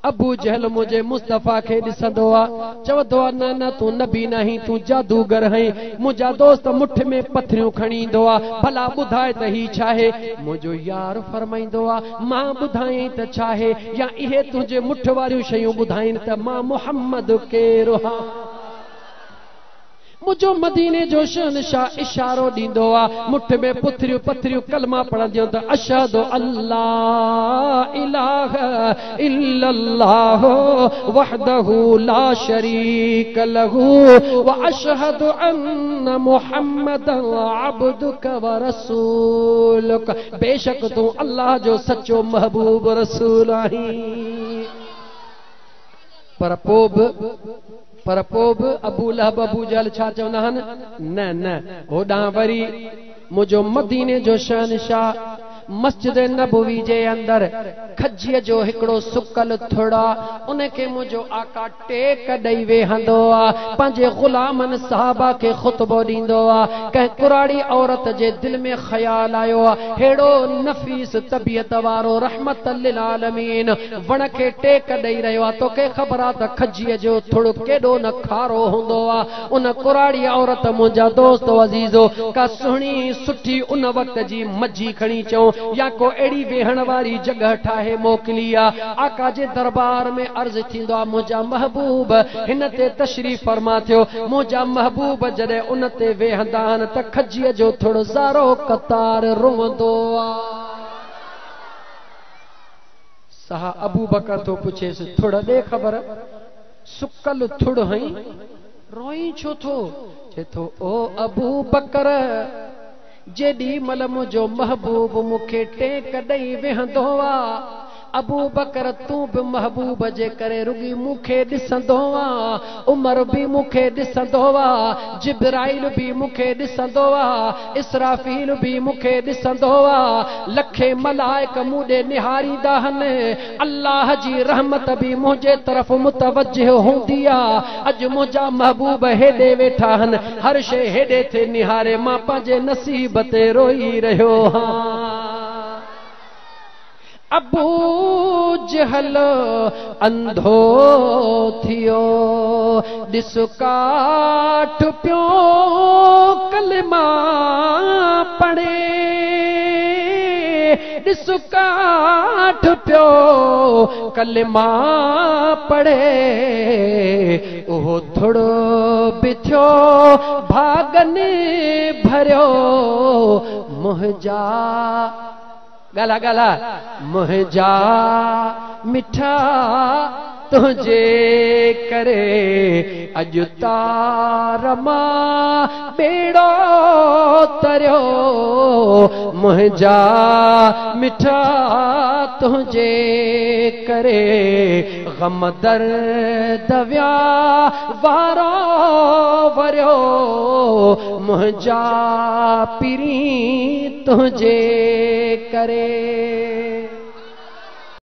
अबू जहल मुंहिंजे मुस्तफ़ा खे ॾिसंदो आहे, चवंदो आहे न न तूं नबी न आहीं, तूं जादूगर आहीं। मुंहिंजा दोस्त मुठ में पथरियूं खणी ईंदो आहे, भला ॿुधाए त हीउ छा आहे? मुंहिंजो यार फरमाईंदो आहे मां ॿुधायां त छा आहे, या इहे तुंहिंजे मुठ वारियूं शयूं ॿुधाइनि त मां मोहम्मद केरु आहियां। मुंहिंजो मदीने जो शहनशाह इशारो ॾींदो आहे, मुठ में पुथरियूं पथरियूं कलमा पढ़ंदियूं त अशहदु अल्ला इलाहा इल्लल्लाह वहदहू ला शरीक लहू व अशहदु अन्न मुहम्मदन अब्दुक व रसूलुक। बेशक तूं अल्लाह जो सचो महबूब रसूल आहीं। पर पोइ बि अबू लहब अबू जहल छा चवंदा आहिनि? न न। होॾां वरी मुंहिंजो मदीने जो शहनशाह मस्जिद नबवी जे अंदरि खजीअ जो हिकिड़ो सुकल थुड़ा उनखे मुंहिंजो आका टेक ॾेई वेहंदो आहे, पंहिंजे ग़ुलामनि साहबा खे ख़ुतबो ॾींदो आहे। कंहिं कुराड़ी औरत जे दिलि में ख़्याल आयो आहे, अहिड़ो नफ़ीस तबीयत वारो रहमत लिल आलमीन वण खे टेक ॾेई रहियो आहे। तोखे ख़बर आहे त खजीअ जो थुड़ केॾो न खारो हूंदो आहे। उन कुराड़ी औरत मुंहिंजा दोस्त अज़ीज़ो का सुहिणी सुठी उन वक़्त जी मज्जी खणी चऊं या को अहिड़ी वेहण वारी जॻह ठाहे मोकिली आहे। आका जे दरबार में अर्ज़ थींदो आहे मुंहिंजा महबूब हिन ते तशरीफ़ फरमा थियो। मुंहिंजा महबूब जॾहिं उन ते वेहंदा आहिनि त खजीअ जो थोरो ज़ारो कतार रोअंदो आहे। सहा अबू बकर थो पुछेसि थुड़ ॾे ख़बर, सुकल थुड़ हई रोई छो थो? चए थो ओ अबू बकर, जेॾी महिल मुंहिंजो महबूब मूंखे टेक ॾेई वेहंदो आहे, अबू बकर तूं बि महबूब जे करे रुगी मूंखे ॾिसंदो आहे, उमर बि मूंखे ॾिसंदो आहे, जिब्राइल बि मूंखे ॾिसंदो आहे, इसराफील बि मूंखे ॾिसंदो आहे, लखे मलाइक मूं ॾे निहारींदा आहिनि, अल्लाह जी रहमत बि मुंहिंजे तरफ़ मुतवजह हूंदी आहे। अॼु मुंहिंजा महबूब हेॾे वेठा आहिनि, हर शइ हेॾे थे निहारे, मां पंहिंजे नसीब ते रोई रहियो आहियां। अबू जहल अंधो थियो, ॾिस काठ पियो कलमा पढ़े, ॾिस काठ पियो कलमा पढ़े, उहो थोरो बि थियो भागनि भरियो मुंहिंजा ॻाल्हा ॻाल्हा मुंहिंजा मिठा तुंहिंजे करे अॼु तार मां ॿेड़ो तरियो, मुंहिंजा मिठा तुंहिंजे करे ग़म दर्द विया वारो वरियो, मुंहिंजा पीरी तुंहिंजे करे।